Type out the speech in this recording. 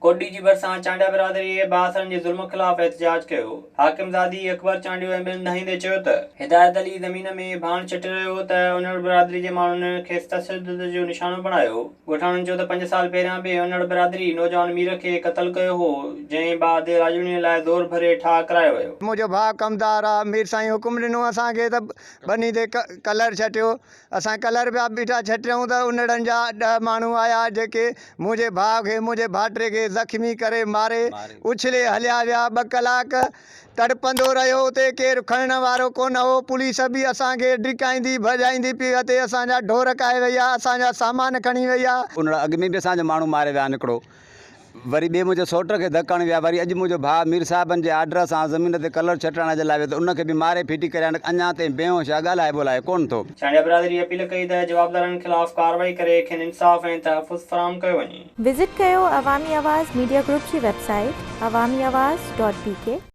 ڪوٽڏيجي ڀرسان چانڊيا برادري بااثرن جي ظلم خلاف احتجاج ڪيو. حاڪم زادي، اڪبر چانڊيو ۽ ٻين دانهيندي چيو ته، هدايت علي زمين ۾ ڀاڻ چٽي رهيو هو ته انڙ برادري جي ماڻهن کيس تشدد جو نشانو بڻايو. ڳوٺاڻن چيو ته پنج سال پهريان به انڙ برادري نوجوان مير کي قتل ڪيو هو، جنهن بعد راڄوڻي لاء زور ڀري ٺاهه ڪرايو ويو. منهنجو ڀاء ڪمدار آ، مير سائين حڪم ڏنو اسان کي ته ٻني تي ڪلر ڇٽيو، اسان ڪلر پيا بيٺا ڇٽيون ته انڙن جا ڏهه ماڻهو آيا جيڪي منهنجي ڀاء کي منهنجي ڀائٽي کي زخمي ڪري ماري اڇلي هليا ويا ٻه ڪلاڪ تڙپندو رهيو اتي ڪير کڻڻ وارو ڪونه هو پوليس به اسان کي ڊڪائيندي ڀڄائيندي پئي وتي اسان جا ڍور ڪاهي وئي آ اسان جا سامان کڻي وئي آ. انڙا اڳ ۾ به اسان جا ماڻهو ماري ويا آهن هڪڙو وري ٻئي منهنجي سئوٽ کي ڌڪ هڻي ويا وري اڄ منهنجو ڀاء مير صاحبن جي آرڊر سان زمين تي ڪلر ڇٽرائڻ جي لاء ويو ته ان کي به ماري ڦٽي ڪري آيا اڃا تائين بيهوش آهي ڳالهائي ٻولائي ڪونه ٿو. چانڊيا برادري اپيل ڪئي ته جوابدارن خلاف ڪارروائي ڪري کين انصاف ۽ تحفظ فراهم ڪيو وڃي. وزٽ ڪيو عوامي آواز ميڊيا گروپ جي website Awami Awaz dot B K.